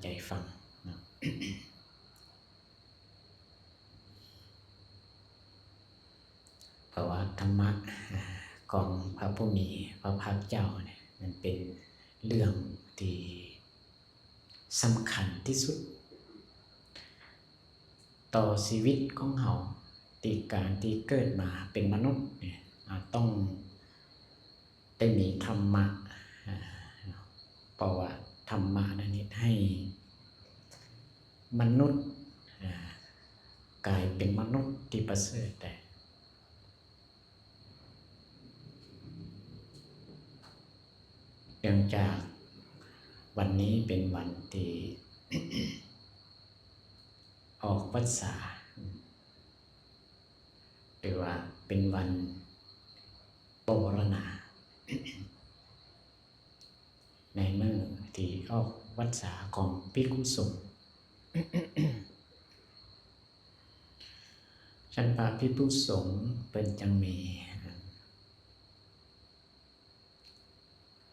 ໃຈຟັງເນາະ. ເພາະວ່າທຳມະຂອງພະຜູ້ມີພະພາກເຈົ້ານີ້ ມັນເປັນເລື່ອງທີ່ສຳຄັນທີ່ສຸດຕໍ່ຊີວິດຂອງເຮົາ ທີ່ການທີ່ເກີດມາເປັນມະນຸດນີ້ ອາ ຕ້ອງ ໄດ້ມີທຳມະ ເພາະວ່າທຳມະນັ້ນເຮັດໃຫ້ມະນຸດ ກາຍເປັນມະນຸດທີ່ປະເສີດໄດ້. ເນື່ອງຈາກວັນນີ້ເປັນວັນທີ່ອອກວັດສາ ຫຼືວ່າເປັນວັນ ປະວາລະນາ ໃນມື້ທີ່ອອກວັດສາຂອງພິກຂຸສົງ. ຊັ້ນພະພິກຂຸສົງເພິ່ນຈັ່ງມີ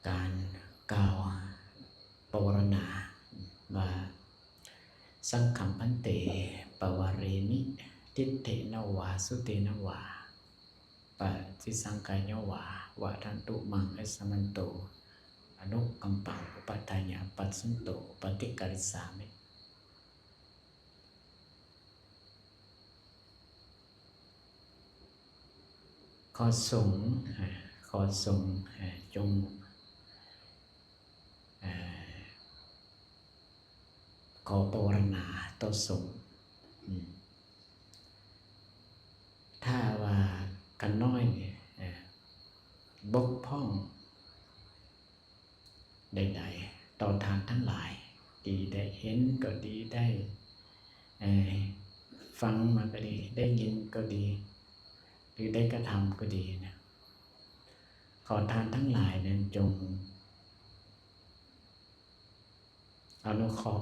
ການກ່າວປະວາລະນາວ່າ ສັງຄັງພັນເຕ ປະວາເຣມິ ທິດເຖນະວາ ສຸເຕນະວາ ປະຕິສັງຂາຍະວາ ວະທັນຕຸມັງ ອັສສະມັນໂຕ ອະນຸກຳປັງ ອຸປະຖາຍະ ປັດສັນໂຕ ປະຕິກາລິສາມິ. ຂໍສົງ ຂໍສົງ ຈົ່ງ ຂໍປະວາລະນາຕໍ່ສົງ. ຖ້າວ່າຂ້ານ້ອຍ ບົກຜ່ອງໃດໆ ຕໍ່ທ່ານທັງຫຼາຍ ທີ່ໄດ້ເຫັນກໍດີ ໄດ້ ເອີ ຟັງມາກໍດີ ໄດ້ຍິນກໍດີ ຫຼື ໄດ້ກະທຳກໍດີນະ ຂໍທ່ານທັງຫຼາຍນັ້ນຈົ່ງ ອະນຸເຄາະ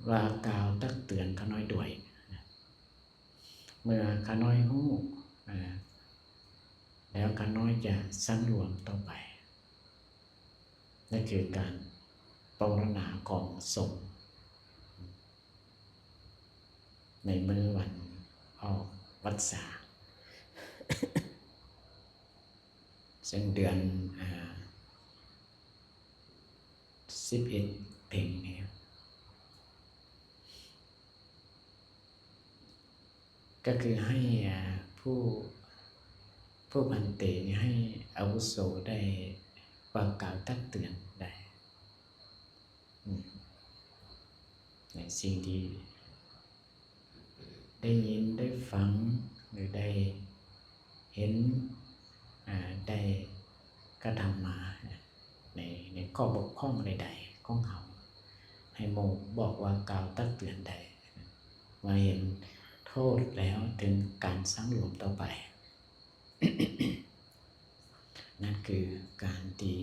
ວ່າກ່າວຕັກເຕືອນຂ້ານ້ອຍດ້ວຍ. ເມື່ອຂ້ານ້ອຍຮູ້ ແລ້ວຂ້ານ້ອຍຈະສັງລວມຕໍ່ໄປ. ນັ້ນຄືການປະວາລະນາຂອງສົງ ໃນມື້ວັນອອກວັດສາ ເຊິ່ງເດືອນ ອາ ສິບເອັດເພັງນີ້ ກໍຄືໃຫ້ ອາ ຜູ້ ຜູ້ພັນເຕນີ້ ໃຫ້ອາວຸໂສໄດ້ວ່າກ່າວຕັກເຕືອນໄດ້ ອືມ ໃນສິ່ງທີ່ ໄດ້ຍິນໄດ້ຟັງ ຫຼື ໄດ້ເຫັນ ອາ ໄດ້ກະທຳມາ ໃນ ໃນຂໍ້ບົກຜ່ອງໃດໆຂອງເຮົາ ໃຫ້ໝູ່ບອກວ່າກ່າວຕັກເຕືອນໄດ້ ວ່າເຫັນໂທດແລ້ວເຖິງການສັງລວມຕໍ່ໄປ. ນັ້ນຄືການທີ່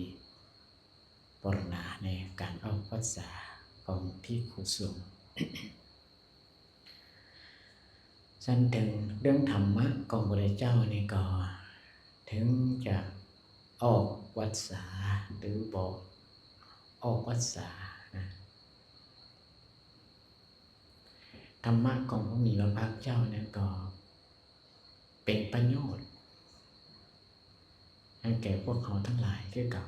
ປະວາລະນາໃນການອອກວັດສາຂອງພິກຂຸສົງ. ຊັ້ນເຖິງເລື່ອງທຳມະຂອງພະພຸດທະເຈົ້ານີ້ກໍ ເຖິງຈະອອກວັດສາ ຫຼື ບໍ່ອອກວັດສານະ ທຳມະຂອງພະຜູ້ມີພະພາກເຈົ້ານັ້ນກໍເປັນປະໂຫຍດໃຫ້ແກ່ພວກເຮົາທັງຫຼາຍຄືເກົ່າ.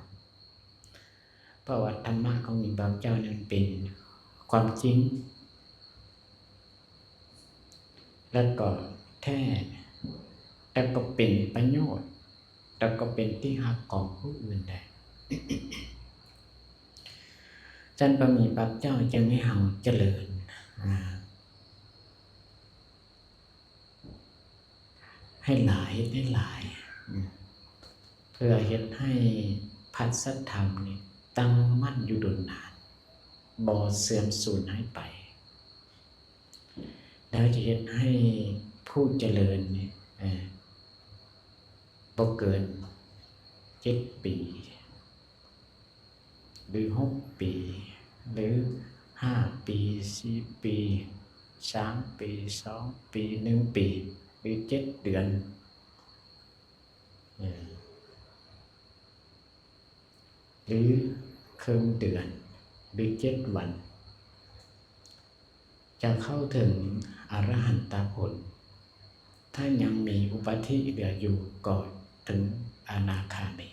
ເພາະວ່າທຳມະຂອງພະຜູ້ມີພະພາກເຈົ້ານັ້ນເປັນຄວາມຈິງ ແລະກໍແທ້ ແລະກໍເປັນປະໂຫຍດ ແລະກໍເປັນທີ່ຮັກຂອງຜູ້ອື່ນໄດ້. ຊັ້ນພະມີພະພາກເຈົ້າຈຶ່ງໃຫ້ເຮົາຈະເລີນ ອາ ໃຫ້ຫຼາຍ ເຮັດໃຫ້ຫຼາຍ ເພື່ອເຮັດໃຫ້ພະສັດທຳນີ້ຕັ້ງໝັ້ນຢູ່ດົນນານ ບໍ່ເສື່ອມສູນຫາຍໄປ. ແລ້ວຈະເຮັດໃຫ້ຜູ້ຈະເລີນນີ້ ເອີ ບໍ່ເກີນເຈັດປີ ຫຼື ຫົກປີ ຫຼື ຫ້າປີ ສີ່ປີ ສາມປີ ສອງປີ ໜຶ່ງປີ ຫຼື ເຈັດເດືອນ ເອີ ຫຼື ເຄິ່ງເດືອນ ຫຼື ເຈັດວັນ ຈະເຂົ້າເຖິງອະລະຫັນຕະຜົນ. ຖ້າຍັງມີອຸປາທິເຫຼືອຢູ່ກໍເຖິງອະນາຄາມີ.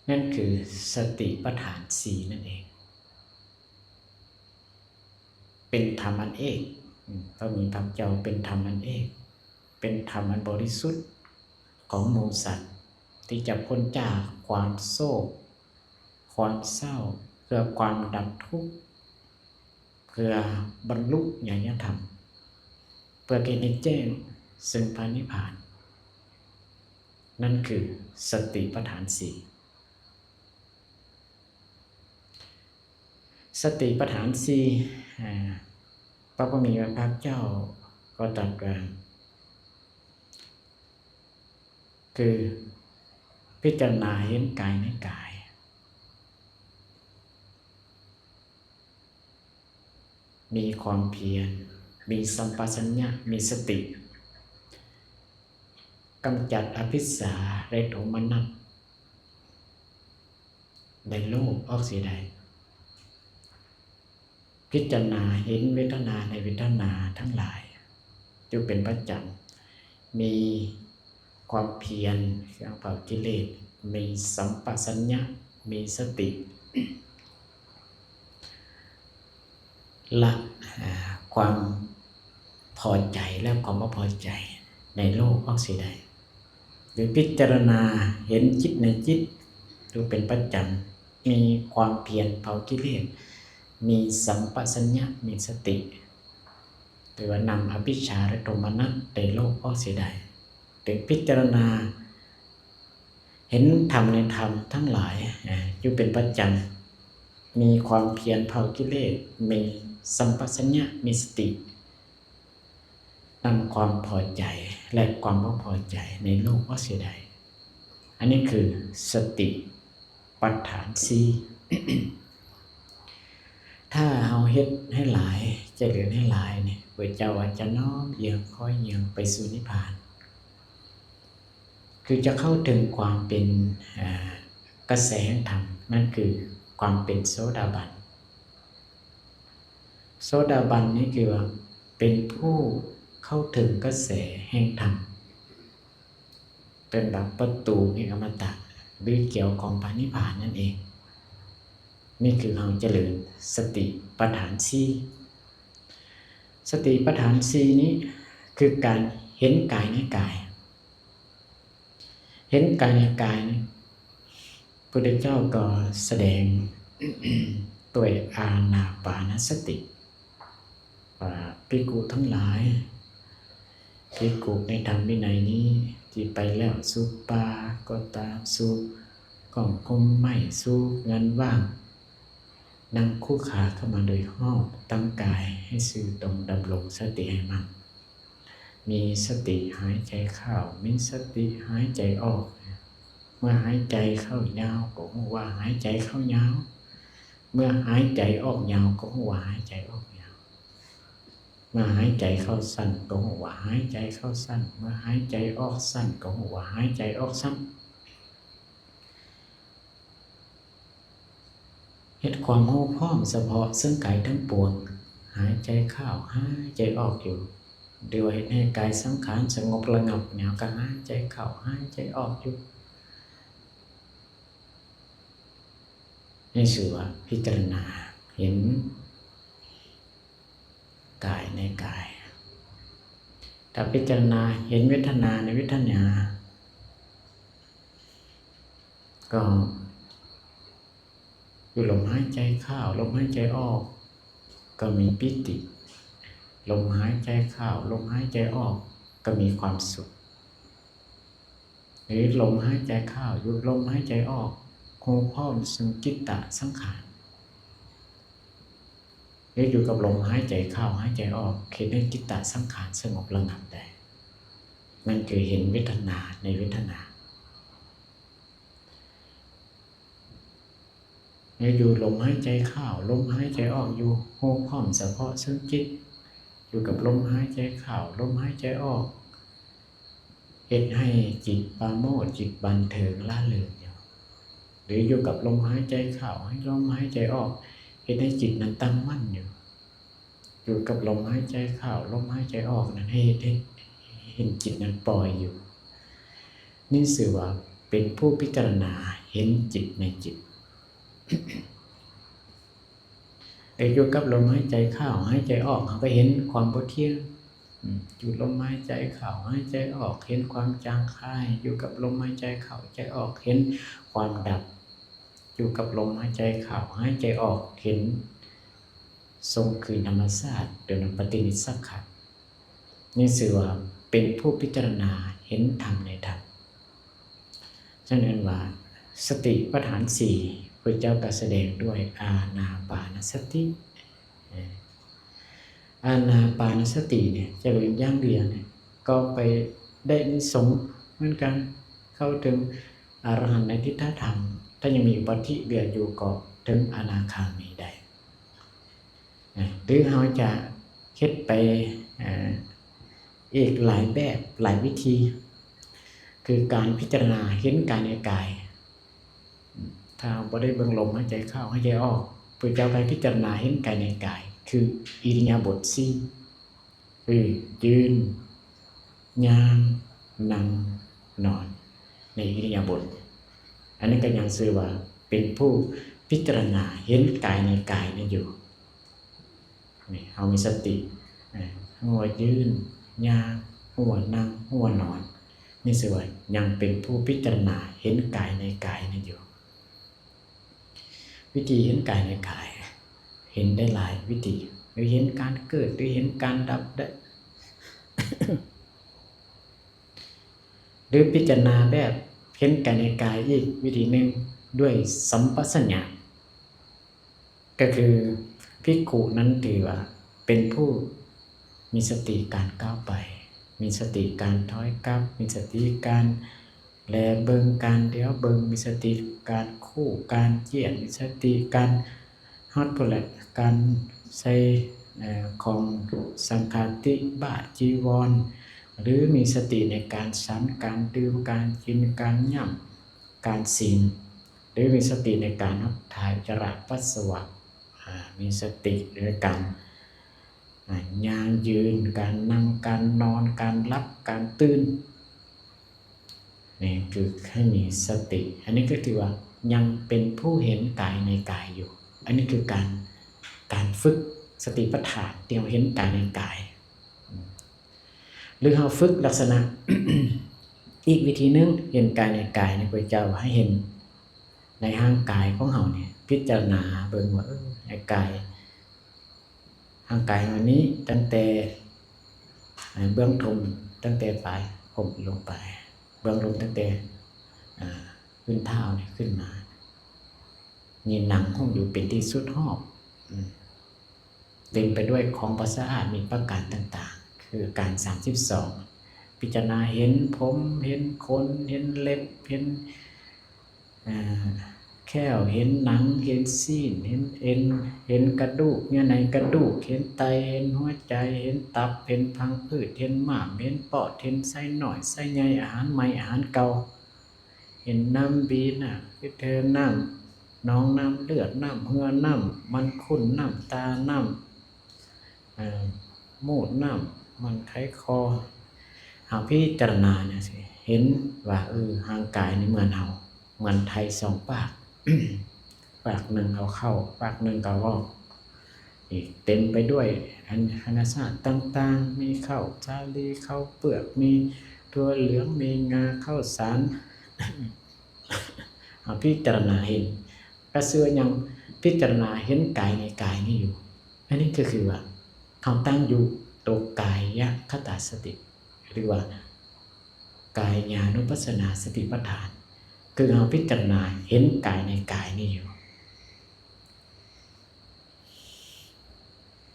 ນັ້ນຄືສະຕິປະທານສີ່ນັ້ນເອງ. ເປັນທຳອັນເອກ, ພະມີພະເຈົ້າເປັນທຳອັນເອກ, ເປັນທຳອັນບໍລິສຸດຂອງໝູ່ສັດ ທີ່ຈະພົ້ນຈາກຄວາມໂສກ ຄວາມເສົ້າ, ເພື່ອຄວາມດັບທຸກ, ເພື່ອບັນລຸຍານະທຳ, ເພື່ອເຮັດໃຫ້ແຈ້ງເຊິ່ງພະນິບພານ. ນັ້ນຄືສະຕິປະທານສີ່. ສະຕິປະທານສີ່ ອາ ພະຜູ້ມີພະພາກເຈົ້າກໍຕັດວ່າ ຄືພິຈາລະນາເຫັນກາຍໃນກາຍ, ມີຄວາມພຽນ, ມີສຳປະສັນຍະ, ມີສະຕິ, ກຳຈັດອະວິດຊາ ແລະ ໂທມະນັດ ແລະ ໂລບອອກເສຍໄດ້. ພິຈາລະນາເຫັນເວທະນາໃນເວທະນາທັງຫຼາຍຢູ່ເປັນປະຈຳ, ມີຄວາມພຽນເຄື່ອງເຜົາກິເລດ, ມີສຳປະສັນຍະ, ມີສະຕິ ລະ ອາ ຄວາມພໍໃຈ ແລະ ຄວາມບໍ່ພໍໃຈໃນໂລກອອກເສຍໄດ້. ຫຼືພິຈາລະນາເຫັນຈິດໃນຈິດຢູ່ເປັນປະຈຳ, ມີຄວາມພຽນເຜົາກິເລດ, ມີສຳປະສັນຍະ, ມີສະຕິ ຫຼືວ່ານຳອະວິດຊາ ແລະ ໂທມະນັດໃນໂລກອອກເສຍໄດ້. ຫຼືພິຈາລະນາເຫັນທຳໃນທຳທັງຫຼາຍ ອາ ຢູ່ເປັນປະຈຳ, ມີຄວາມພຽນເຜົາກິເລດ, ມີສຳປະສັນຍະ, ມີສະຕິ ນຳຄວາມພໍໃຈ ແລະ ຄວາມບໍ່ພໍໃຈໃນໂລກອອກເສຍໄດ້. ອັນນີ້ຄືສະຕິປະທານສີ່. ຖ້າເຮົາເຮັດໃຫ້ຫຼາຍ, ຈະເລີນໃຫ້ຫຼາຍນີ້, ພະເຈົ້າວ່າຈະນ້ອມເອີງ, ຄ່ອຍເອີງໄປສູ່ນິບພານ, ຄືຈະເຂົ້າເຖິງຄວາມເປັນ ອາ ກະແສແຫ່ງທຳ, ນັ້ນຄືຄວາມເປັນໂສດາບັນ. ໂສດາບັນນີ້ຄືວ່າເປັນຜູ້ເຂົ້າເຖິງກະແສແຫ່ງທຳ, ເປັນແບບປະຕູແຫ່ງອະມະຕະ ຫຼື ແກ້ວຂອງພະນິບພານນັ້ນເອງ. ນີ້ຄືເຮົາຈະເລີນສະຕິປະທານສີ່. ສະຕິປະທານສີ່ນີ້ຄືການເຫັນກາຍໃນກາຍ. ເຫັນກາຍໃນກາຍນີ້ ພຸດທະເຈົ້າກໍສະແດງດ້ວຍອານາປານະສະຕິ ວ່າ ພິກຂຸທັງຫຼາຍ, ພິກຂຸໃນທຳວິໄນນີ້ທີ່ໄປແລ້ວສູ່ປ່າກໍຕາມ, ສູ່ກ້ອງພົມໄມ້, ສູ່ເຮືອນວ່າງ, ນັ່ງຄູ່ຂາເຂົ້າມາໂດຍຮອບ, ຕັ້ງກາຍໃຫ້ຊື່ຕົງ, ດຳລົງສະຕິໃຫ້ໝັ້ນ. ມີສະຕິຫາຍໃຈເຂົ້າ, ມີສະຕິຫາຍໃຈອອກ. ເມື່ອຫາຍໃຈເຂົ້າຍາວກໍຮູ້ວ່າຫາຍໃຈເຂົ້າຍາວ, ເມື່ອຫາຍໃຈອອກຍາວກໍຮູ້ວ່າຫາຍໃຈອອກຍາວ, ເມື່ອຫາຍໃຈເຂົ້າສັ້ນກໍຮູ້ວ່າຫາຍໃຈເຂົ້າສັ້ນ, ເມື່ອຫາຍໃຈອອກສັ້ນກໍຮູ້ວ່າຫາຍໃຈອອກສັ້ນ. ເຮັດຄວາມຮູ້ພ້ອມສະເພາະເຊິ່ງກາຍທັງປວງ, ຫາຍໃຈເຂົ້າ, ຫາຍໃຈອອກຢູ່, ຫຼືວ່າເຮັດໃຫ້ກາຍສັງຂານສະຫງົບລະງັບ, ຍາວກໍຫາຍໃຈເຂົ້າ, ຫາຍໃຈອອກຢູ່. ນີ້ຊື່ວ່າພິຈາລະນາເຫັນກາຍໃນກາຍ. ຖ້າພິຈາລະນາເຫັນເວທະນາໃນເວທະນາ, ກໍຢູ່ລົມຫາຍໃຈເຂົ້າ, ລົມຫາຍໃຈອອກ ກໍມີປີຕິ, ລົມຫາຍໃຈເຂົ້າ, ລົມຫາຍໃຈອອກ ກໍມີຄວາມສຸກ, ຫຼືລົມຫາຍໃຈເຂົ້າ, ຢຸດລົມຫາຍໃຈອອກ, ຮູ້ພ້ອມຊຶ່ງຈິດຕະສັງຂານ ຫຼືຢູ່ກັບລົມຫາຍໃຈເຂົ້າ, ຫາຍໃຈອອກ, ເຮັດໃຫ້ຈິດຕະສັງຂານສະຫງົບລະງັບໄດ້. ນັ້ນຄືເຫັນເວທະນາໃນເວທະນາ. ແລະ ຢູ່ລົມຫາຍໃຈເຂົ້າ, ລົມຫາຍໃຈອອກຢູ່, ຮູ້ພ້ອມສະເພາະເຊິ່ງຈິດ, ຢູ່ກັບລົມຫາຍໃຈເຂົ້າ, ລົມຫາຍໃຈອອກ, ເຮັດໃຫ້ຈິດປາໂມດ, ຈິດບັນເທີງ, ລ່າເລີງຢູ່. ຫຼືຢູ່ກັບລົມຫາຍໃຈເຂົ້າ ໃຫ້ລົມຫາຍໃຈອອກ ເຮັດໃຫ້ຈິດນັ້ນຕັ້ງໝັ້ນຢູ່ ຢູ່ກັບລົມຫາຍໃຈເຂົ້າ ລົມຫາຍໃຈອອກນັ້ນ ໃຫ້ເຮັດ ໃຫ້ເຫັນຈິດນັ້ນປ່ອຍຢູ່ ນີ້ຊື່ວ່າເປັນຜູ້ພິຈາລະນາເຫັນຈິດໃນຈິດ. ແລະຢູ່ກັບລົມຫາຍໃຈເຂົ້າ ຫາຍໃຈອອກ ເຮົາກໍເຫັນຄວາມບໍ່ທ່ຽງ. ອືມ ຢູ່ລົມຫາຍໃຈເຂົ້າ ຫາຍໃຈອອກ ເຫັນຄວາມຈາງຄາຍ ຢູ່ກັບລົມຫາຍໃຈເຂົ້າໃຈອອກ ເຫັນຄວາມດັບ ຢູ່ກັບລົມຫາຍໃຈເຂົ້າ ຫາຍໃຈອອກ ເຫັນ ຊົງຄືນທຳມະຊາດ ໂດຍນຳປະຕິນິດສັກຂະ ນີ້ຊື່ວ່າເປັນຜູ້ພິຈາລະນາເຫັນທຳໃນທຳ. ສະນັ້ນວ່າສະຕິປະທານສີ່ ພະເຈົ້າກໍສະແດງດ້ວຍອານາປານະສະຕິ. ເອີ ອານາປານະສະຕິນີ້ຈະເປັນຢ່າງດຽວນີ້ ກໍໄປໄດ້ນິສົງເໝືອນກັນ ເຂົ້າເຖິງອະລະຫັນໃນທິດຖະທຳ ຖ້າຍັງມີອຸປັດຖິເຫຼືອຢູ່ກໍເຖິງອະນາຄາມີໄດ້. ນະ ຫຼືເຮົາຈະເຮັດໄປ ເອີ ອີກຫຼາຍແບບ ຫຼາຍວິທີ ຄືການພິຈາລະນາເຫັນກາຍໃນກາຍ. ຖ້າເຮົາບໍ່ໄດ້ເບິ່ງລົມຫາຍໃຈເຂົ້າ ຫາຍໃຈອອກ ພະເຈົ້າໃຫ້ພິຈາລະນາເຫັນກາຍໃນກາຍ ຄືອິລິຍາບົດສີ່ ຄືຢືນ, ຍ່າງ, ນັ່ງ, ນອນ ໃນອິລິຍາບົດ. ອັນນີ້ກໍຍັງຊື່ວ່າເປັນຜູ້ພິຈາລະນາເຫັນກາຍໃນກາຍນັ້ນຢູ່. ນີ້ເຮົາມີສະຕິ ເອີ ຮູ້ວ່າຢືນ, ຍ່າງ, ຮູ້ວ່ານັ່ງ, ຮູ້ວ່ານອນ. ນີ້ຊື່ວ່າຍັງເປັນຜູ້ພິຈາລະນາເຫັນກາຍໃນກາຍນັ້ນຢູ່. ວິທີເຫັນກາຍໃນກາຍ ເຫັນໄດ້ຫຼາຍວິທີ ຫຼືເຫັນການເກີດ ຫຼືເຫັນການດັບໄດ້ ຫຼືພິຈາລະນາແບບເຫັນກາຍໃນກາຍອີກວິທີໜຶ່ງ ດ້ວຍສຳປະສັນຍາ ກໍຄືພິກຂຸນັ້ນຖືວ່າເປັນຜູ້ມີສະຕິການກ້າວໄປ ມີສະຕິການຖອຍກັບ ມີສະຕິການ ແລເບິ່ງການດຽວເບິ່ງ ມີສະຕິການຄູ່ການຈຽນ ມີສະຕິການຮອດພຸ້ນແຫຼະ ການໃສ່ ເອີ ຂອງສັງຄາທິບາດຈີວອນ ຫຼືມີສະຕິໃນການສັນ ການດື່ມ ການກິນ ການຫຍ້ຳ ການສີນ ຫຼືມີສະຕິໃນການຂັບຖ່າຍ ອຸດຈາລະ ປັດສະວະ ອາ ມີສະຕິໃນການ ອາ ຍ່າງ ຢືນ ການນັ່ງ ການນອນ ການຫຼັບ ການຕື່ນ ນີ້ຄືໃຫ້ມີສະຕິ. ອັນນີ້ກໍຖືວ່າຍັງເປັນຜູ້ເຫັນກາຍໃນກາຍຢູ່. ອັນນີ້ຄືການ ການຝຶກສະຕິປັດຖານທີ່ເຮົາເຫັນກາຍໃນກາຍ ຫຼືເຮົາຝຶກລັກສະນະ ອີກວິທີໜຶ່ງ ເຫັນກາຍໃນກາຍນີ້ ພະເຈົ້າໃຫ້ເຫັນໃນຮ່າງກາຍຂອງເຮົານີ້ ພິຈາລະນາເບິ່ງວ່າ ເອີ ໃນກາຍ ຮ່າງກາຍເຮົານີ້ ຕັ້ງແຕ່ ເອີ ເບື້ອງຖົນ ຕັ້ງແຕ່ປາຍຜົມລົງໄປ ເບື້ອງລົງຕັ້ງແຕ່ ອາ ພື້ນເທົ້ານີ້ຂຶ້ນມາ ມີໜັງຫຸ້ມຢູ່ເປັນທີ່ສຸດຮອບ ອາ ເຕັມໄປດ້ວຍຂອງບໍ່ສະອາດມີປະການຕ່າງໆ ຄືອາການສາມສິບສອງ ພິຈາລະນາເຫັນຜົມ ເຫັນຂົນ ເຫັນເລັບ ເຫັນ ອາ ແຂ້ວ ເຫັນໜັງ ເຫັນຊີ້ນ ເຫັນເອັນ ເຫັນກະດູກ ເຍື່ອໃນກະດູກ ເຫັນໄຕ ເຫັນຫົວໃຈ ເຫັນຕັບ ເຫັນພັງຜືດ ເຫັນມ້າມ ເຫັນປອດ ເຫັນໄຊນ້ອຍ ໄຊໃຫຍ່ ອາຫານໃໝ່ ອາຫານເກົ່າ ເຫັນນ້ຳບີ ນ້ຳພິເທີ ນ້ຳໜອງ ນ້ຳເລືອດ ນ້ຳເຫື່ອ ນ້ຳມັນຂຸ້ນ ນ້ຳຕາ ນ້ຳ ເອີ ມູດ ນ້ຳມັນໄຂຄໍ ເຮົາພິຈາລະນາຈັ່ງຊີ້ ເຫັນວ່າ ເອີ ຮ່າງກາຍນີ້ເໝືອນເຮົາ ເໝືອນໄທສອງປາກ ປາກໜຶ່ງເອົາເຂົ້າ ປາກໜຶ່ງກໍເອົາອອກ ອີກເຕັມໄປດ້ວຍອັນ ອາຫານຊາດຕ່າງໆ ມີເຂົ້າສາລີ ເຂົ້າເປືອກ ມີຖົ່ວເຫຼືອງ ມີງາ ເຂົ້າສານ ເຮົາພິຈາລະນາເຫັນ ກໍຊື່ວ່າຍັງພິຈາລະນາເຫັນກາຍໃນກາຍນີ້ຢູ່. ອັນນີ້ກໍຄືວ່າເຮົາຕັ້ງຢູ່ໂຕກາຍະຄະຕາສະຕິ ຫຼືວ່າກາຍານຸປັດສະນາສະຕິປັດຖານ ຄືເຮົາພິຈາລະນາເຫັນກາຍໃນກາຍນີ້ຢູ່.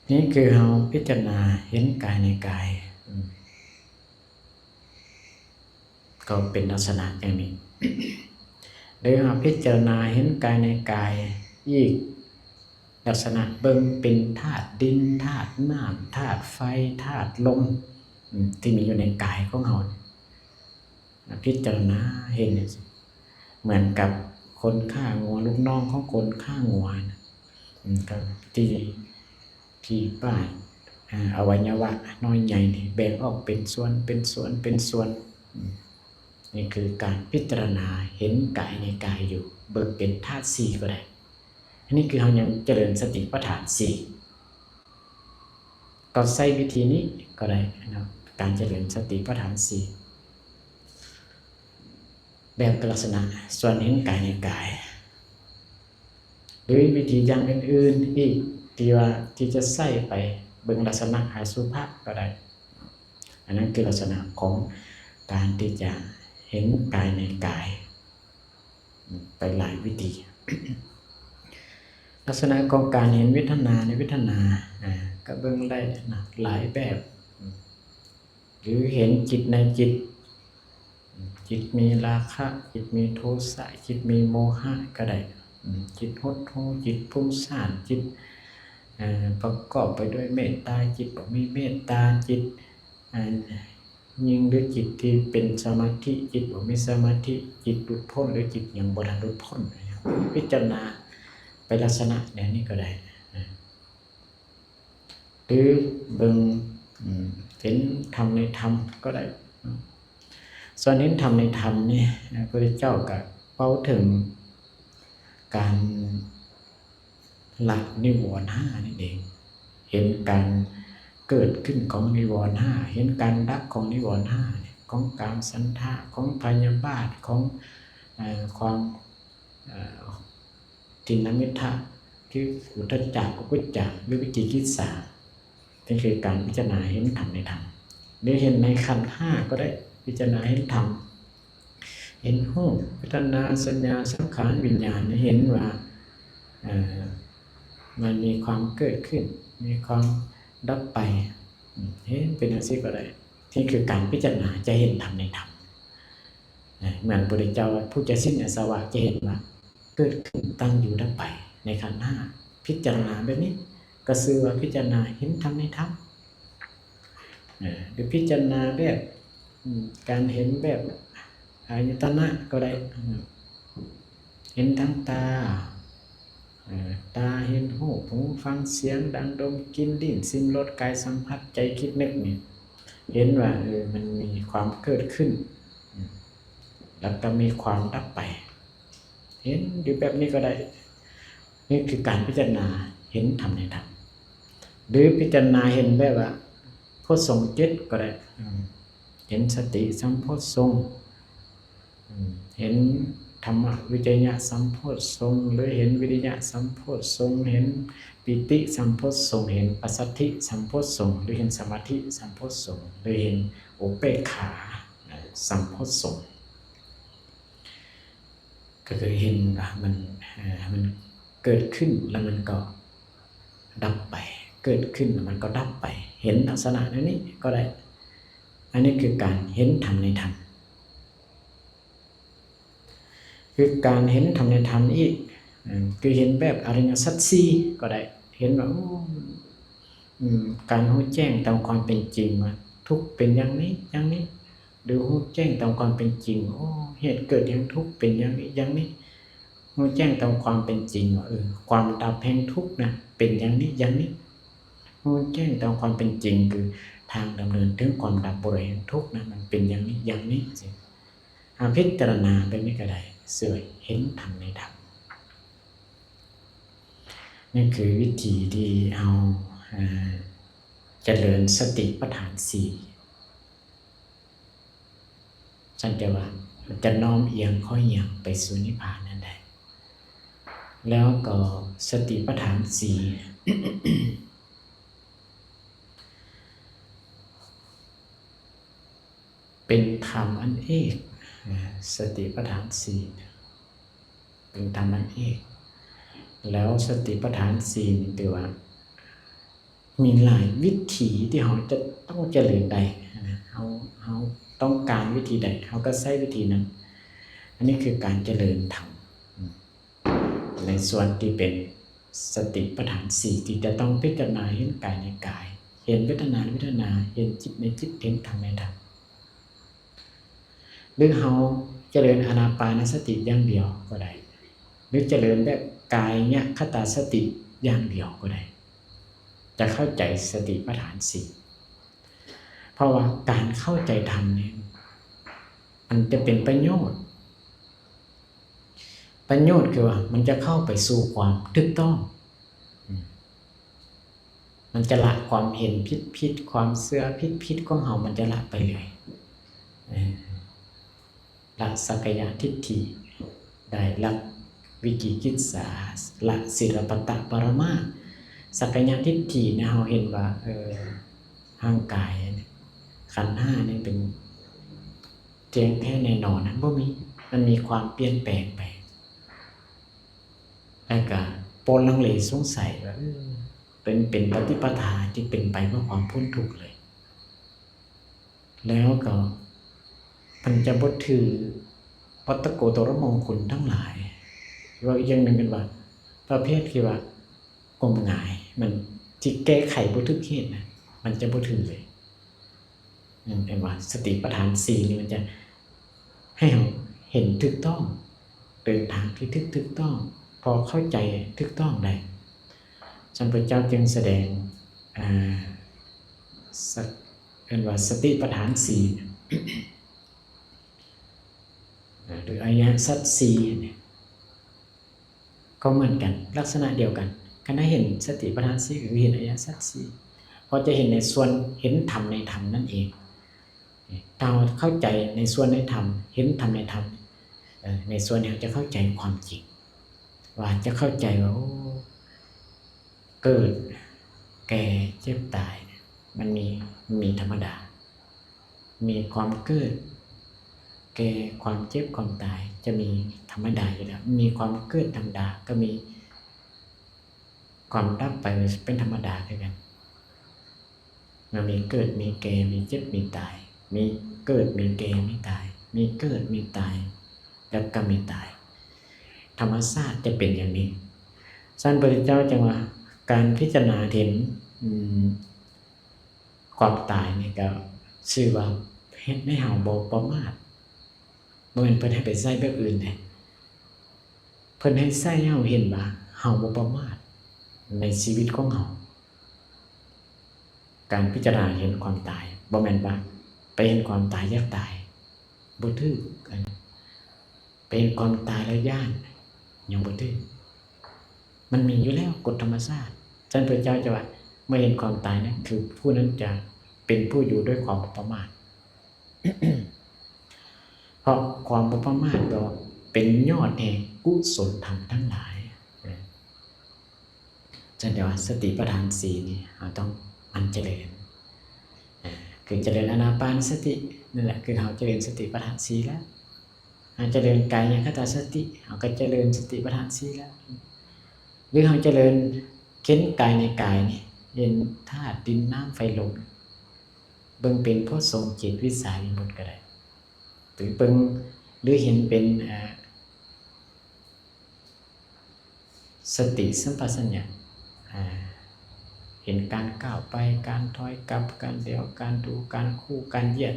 ນີ້ຄືເຮົາພິຈາລະນາເຫັນກາຍໃນກາຍ ອືມ ກໍເປັນລັກສະນະຢ່າງນີ້ ຫຼືເຮົາພິຈາລະນາເຫັນກາຍໃນກາຍອີກ ລັກສະນະເບິ່ງເປັນທາດດິນ ທາດນ້ຳ ທາດໄຟ ທາດລົມ ອືມ ທີ່ມີຢູ່ໃນກາຍຂອງເຮົາ ພິຈາລະນາເຫັນ ເໝືອນກັບ ຄົນຂ້າງົວ ລູກນ້ອງຂອງຄົນຂ້າງົວນະ ອືມ ກໍທີ່ ທີ່ປາດ ອາ ອະໄວຍະວະນ້ອຍໃຫຍ່ນີ້ແບ່ງອອກເປັນສ່ວນ ເປັນສ່ວນ ເປັນສ່ວນ ອືມ ນີ້ຄືການພິຈາລະນາເຫັນກາຍໃນກາຍຢູ່ ເບິ່ງເປັນທາດສີ່ກໍໄດ້. ອັນນີ້ຄືເຮົາຍັງຈະເລີນສະຕິປະທານສີ່ ກໍໃຊ້ວິທີນີ້ກໍໄດ້ເນາະ ການຈະເລີນສະຕິປະທານສີ່ ແບບລັກສະນະສ່ວນເຫັນກາຍໃນກາຍ ຫຼືວິທີຢ່າງອື່ນໆອີກ ທີ່ວ່າ ທີ່ຈະໃຊ້ໄປເບິ່ງລັກສະນະອະສຸພະກໍໄດ້. ອັນນັ້ນຄືລັກສະນະຂອງການທີ່ຈະເຫັນກາຍໃນກາຍ ໄປຫຼາຍວິທີ. ລັກສະນະຂອງການເຫັນເວທະນາໃນເວທະນາ ອາ ກໍເບິ່ງໄດ້ນະ ຫຼາຍແບບ ຫຼືເຫັນຈິດໃນຈິດ ຈິດມີລາຄະ ຈິດມີໂທສະ ຈິດມີໂມຫະກໍໄດ້ ອາ ຈິດຫົດຫູ່ ຈິດຟຸ້ງສ້ານ ຈິດ ເອີ ປະກອບໄປດ້ວຍເມດຕາ ຈິດບໍ່ມີເມດຕາ ຈິດ ອາ ຍິ່ງ ຫຼືຈິດທີ່ເປັນສະມາທິ ຈິດບໍ່ມີສະມາທິ ຈິດຫຼຸດພົ້ນ ຫຼືຈິດຍັງບໍ່ທັນຫຼຸດພົ້ນ ພິຈາລະນາໄປລັກສະນະແນວນີ້ກໍໄດ້ ອາ ຫຼືເບິ່ງ ເຫັນທຳໃນທຳກໍໄດ້. ສ່ວນເຫັນທຳໃນທຳນີ້ ພະພຸດທະເຈົ້າກໍເວົ້າເຖິງການລະນິວອນຫ້ານັ້ນເອງ ເຫັນການເກີດຂຶ້ນຂອງນິວອນຫ້າ ເຫັນການດັບຂອງນິວອນຫ້າ ຂອງກາມ ສັນທະ ຂອງພະຍາບາດ ຂອງ ເອີ ຄວາມ ເອີ ທິນນະມິດຖະ ຄືອຸດທະຈັກ ອະກຸດຈັກ ຫຼືວິຈິກິດສາ ນີ້ຄືການພິຈາລະນາເຫັນທຳໃນທຳ ຫຼືເຫັນໃນຂັນຫ້າກໍໄດ້ ພິຈາລະນາເຫັນທຳ ເຫັນຮູບ ເວທະນາ ສັນຍາ ສັງຂານ ວິນຍານ ເຫັນວ່າ ເອີ ມັນມີຄວາມເກີດຂຶ້ນ ມີຄວາມດັບໄປ ເຫັນເປັນຈັ່ງຊີ້ກໍໄດ້ ນີ້ຄືການພິຈາລະນາຈະເຫັນທຳໃນທຳ. ເອີ ເໝືອນພະພຸດທະເຈົ້າວ່າ ຜູ້ຈະສິ້ນອາສະວະຈະເຫັນວ່າເກີດຂຶ້ນ ຕັ້ງຢູ່ ດັບໄປ ໃນຂັນຫ້າ ພິຈາລະນາແບບນີ້ກໍຊື່ວ່າພິຈາລະນາເຫັນທຳໃນທຳ ເອີ ຫຼືພິຈາລະນາແບບ ອາ ການເຫັນແບບອາຍະຕະນະກໍໄດ້ ເຫັນທາງຕາ ເອີ ຕາເຫັນຮູບ ຫູຟັງສຽງ ດັງດົມ ກິ່ນ ລີ້ນ ຊິມ ລົດ ກາຍສຳຜັດ ໃຈຄິດນຶກນີ້ ເຫັນວ່າ ເອີ ມັນມີຄວາມເກີດຂຶ້ນ ແລ້ວກໍມີຄວາມດັບໄປ ເຫັນຢູ່ແບບນີ້ກໍໄດ້ ນີ້ຄືການພິຈາລະນາເຫັນທຳໃນທຳ ຫຼືພິຈາລະນາເຫັນແບບວ່າໂພດສົງເຈັດກໍໄດ້ ເຫັນສະຕິສຳໂພດສົງ ເຫັນທຳມະວິໄຈຍະສຳໂພດສົງ ຫຼືເຫັນວິລິຍະສຳໂພດສົງ ເຫັນປີຕິສຳໂພດສົງ ເຫັນປັດສະທິສຳໂພດສົງ ຫຼືເຫັນສະມາທິສຳໂພດສົງ ຫຼືເຫັນອຸເບກຂາສຳໂພດສົງ ກໍຄືເຫັນວ່າມັນ ເອີ ມັນເກີດຂຶ້ນ ແລ້ວມັນກໍດັບໄປ ເກີດຂຶ້ນ ແລ້ວມັນກໍດັບໄປ ເຫັນລັກສະນະແນວນີ້ກໍໄດ້ ອັນນີ້ຄືການເຫັນທຳໃນທຳ ຄືການເຫັນທຳໃນທຳອີກ ເອີ ຄືເຫັນແບບອະລິຍະສັດສີ່ກໍໄດ້ ເຫັນວ່າ ໂອ້ ອາ ການຮູ້ແຈ້ງຕາມຄວາມເປັນຈິງວ່າທຸກເປັນຢ່າງນີ້ ຢ່າງນີ້ ຫຼືຮູ້ແຈ້ງຕາມຄວາມເປັນຈິງ ໂອ້ ເຫດເກີດແຫ່ງທຸກເປັນຢ່າງນີ້ ຢ່າງນີ້ ຮູ້ແຈ້ງຕາມຄວາມເປັນຈິງວ່າ ເອີ ຄວາມດັບແຫ່ງທຸກນະເປັນຢ່າງນີ້ ຢ່າງນີ້ ຮູ້ແຈ້ງຕາມຄວາມເປັນຈິງ ຄືທາງດຳເນີນເຖິງຄວາມດັບບໍ່ໄດ້ແຫ່ງທຸກນະ ມັນເປັນຢ່າງນີ້ ຢ່າງນີ້ ອາ ພິຈາລະນາແບບນີ້ກໍໄດ້ ເຊື່ອເຫັນທຳໃນທຳ. ນີ້ຄືວິທີທີ່ເຮົາ ເອີ ຈະເລີນສະຕິປະທານສີ່ ສັງເກດວ່າຈະນ້ອມອຽງຂ້ອຍຫຍັງໄປສູ່ນິບພານນັ້ນໄດ້ ແລ້ວກໍສະຕິປະທານສີ່ ເປັນທຳອັນເອກ ສະຕິປະທານສີ່ ເປັນທຳອັນເອກ ແລ້ວສະຕິປະທານສີ່ນີ້ຖືວ່າມີຫຼາຍວິທີທີ່ເຮົາຈະຕ້ອງຈະເລີນໄດ້ ເຮົາ ເຮົາຕ້ອງການວິທີໃດ ເຮົາກໍໃຊ້ວິທີນັ້ນ ອັນນີ້ຄືການຈະເລີນທຳ ໃນສ່ວນທີ່ເປັນສະຕິປະທານສີ່ ທີ່ຈະຕ້ອງພິຈາລະນາເຫັນກາຍໃນກາຍ ເຫັນເວທະນາໃນເວທະນາ ເຫັນຈິດໃນຈິດ ເຫັນທຳໃນທຳ ຫຼືເຮົາຈະເລີນອານາປານະສະຕິຢ່າງດຽວກໍໄດ້ ຫຼືຈະເລີນແບບກາຍຍະຄະຕາສະຕິຢ່າງດຽວກໍໄດ້ ຈະເຂົ້າໃຈສະຕິປະທານສີ່ ເພາະວ່າການເຂົ້າໃຈທຳນີ້ ມັນຈະເປັນປະໂຫຍດ. ປະໂຫຍດຄືວ່າມັນຈະເຂົ້າໄປສູ່ຄວາມຖືກຕ້ອງ. ມັນຈະລະຄວາມເຫັນຜິດໆ ຄວາມເຊື່ອຜິດໆຂອງເຮົາ ມັນຈະລະໄປເລີຍ. ເອີ ລະສັກກາຍະທິດຖິ ໄດ້ລະວິກິກິດສາ ລະສິລະປະຕະປະລະມາດ. ສັກກາຍະທິດຖິນີ້ ເຮົາເຫັນວ່າ ເອີ ຮ່າງກາຍ ຂັນຫ້ານີ້ເປັນທ່ຽງແທ້ແນ່ນອນ ມັນບໍ່ມີ ມັນມີຄວາມປ່ຽນແປງໄປ. ແລ້ວກະບໍ່ລັງເລສົງໄສວ່າ ເອີ ເປັນ ເປັນປະຕິປະທາທີ່ເປັນໄປເພື່ອຄວາມພົ້ນທຸກເລີຍ. ແລ້ວກໍມັນຈະບໍ່ຖືວັດຕະໂກຕະລະມງຄຸນທັງຫຼາຍ. ເວົ້າອີກຢ່າງໜຶ່ງກັນວ່າ ປະເພດທີ່ວ່າງົມງາຍ ມັນທີ່ແກ້ໄຂບໍ່ຖືກເຫດນະ ມັນຈະບໍ່ຖືເລີຍ. ເຫັນວ່າສະຕິປະທານສີ່ນີ້ ມັນຈະໃຫ້ເຮົາເຫັນຖືກຕ້ອງ ເດີນທາງທີ່ຖືກ ຖືກຕ້ອງ ພໍເຂົ້າໃຈຖືກຕ້ອງໄດ້. ສຳເປັນເຈົ້າຈຶ່ງສະແດງ ອ່າ ສະ ເອີ້ນວ່າສະຕິປະທານສີ່ ຫຼືອະລິຍະສັດສີ່ນີ້ ກໍເໝືອນກັນ ລັກສະນະດຽວກັນ. ຄັນໄດ້ເຫັນສະຕິປະທານສີ່ ກໍຄືເຫັນອະລິຍະສັດສີ່ ເພາະຈະເຫັນໃນສ່ວນເຫັນທຳໃນທຳນັ້ນເອງ. ຖ້າເຮົາເຂົ້າໃຈໃນສ່ວນໃນທຳ ເຫັນທຳໃນທຳ ເອີ ໃນສ່ວນນີ້ເຮົາຈະເຂົ້າໃຈຄວາມຈິງ ວ່າຈະເຂົ້າໃຈວ່າ ໂອ້ ເກີດ ແກ່ ເຈັບ ຕາຍ ມັນມີ ມີທຳມະດາ. ມີຄວາມເກີດ ແກ່ ຄວາມເຈັບ ຄວາມຕາຍ ຈະມີທຳມະດາຢູ່ແລ້ວ. ມີຄວາມເກີດທຳມະດາ ກໍມີຄວາມດັບໄປເປັນທຳມະດາຄືກັນ. ມັນມີເກີດ ມີແກ່ ມີເຈັບ ມີຕາຍ ມີເກີດ ມີແກ່ ມີຕາຍ ມີເກີດ ມີຕາຍ ແລ້ວກໍມີຕາຍ. ທຳມະຊາດຈະເປັນຢ່າງນີ້. ສະນັ້ນ ພະພຸດທະເຈົ້າຈຶ່ງວ່າ ການພິຈາລະນາເຫັນ ອືມ ຄວາມຕາຍນີ້ກໍຊື່ວ່າເຮັດໃຫ້ເຮົາບໍ່ປະໝາດ. ບໍ່ແມ່ນເພິ່ນໃຫ້ໄປໃຊ້ແບບອື່ນເດ້. ເພິ່ນໃຫ້ໃຊ້ໃຫ້ເຮົາເຫັນວ່າເຮົາບໍ່ປະໝາດໃນຊີວິດຂອງເຮົາ. ການພິຈາລະນາເຫັນຄວາມຕາຍ ບໍ່ແມ່ນວ່າໄປເຫັນຄວາມຕາຍຢາກຕາຍ ບໍ່ຖືກ. ອັນ ໄປເຫັນຄວາມຕາຍແລ້ວຢ້ານ ຍັງບໍ່ຖືກ. ມັນມີຢູ່ແລ້ວ ກົດທຳມະຊາດ. ສະນັ້ນ ພະເຈົ້າຈະວ່າ ເມື່ອເຫັນຄວາມຕາຍນັ້ນ ຄືຜູ້ນັ້ນຈະເປັນຜູ້ຢູ່ດ້ວຍຄວາມບໍ່ປະໝາດ. ເພາະຄວາມບໍ່ປະໝາດກໍເປັນຍອດແຫ່ງກຸສົນທຳທັງຫຼາຍ. ສະນັ້ນ ແຕ່ວ່າສະຕິປະທານສີ່ນີ້ ເຮົາຕ້ອງໝັ່ນຈະເລີນ. ເອີ ຄືຈະເລີນອານາປານສະຕິ ນັ້ນແຫຼະ ຄືເຮົາຈະເລີນສະຕິປະທານສີ່ແລ້ວ. ເຮົາຈະເລີນກາຍຍະຄະຕາສະຕິ ເຮົາກໍຈະເລີນສະຕິປະທານສີ່ແລ້ວ. ຫຼືເຮົາຈະເລີນເຫັນກາຍໃນກາຍນີ້ ເຫັນທາດດິນ ນ້ຳ ໄຟ ລົມ ເບິ່ງເປັນໂພດສົງ ເຈັດ ວິຊາ ວິມຸດ ກໍໄດ້. ຫຼືເບິ່ງ ຫຼືເຫັນເປັນ ເອີ ສະຕິສຳປະຊັນຍະ ເຫັນການກ້າວໄປ ການຖອຍກັບ ການຫຼຽວ ການດູ ການຄູ່ ການຢຽດ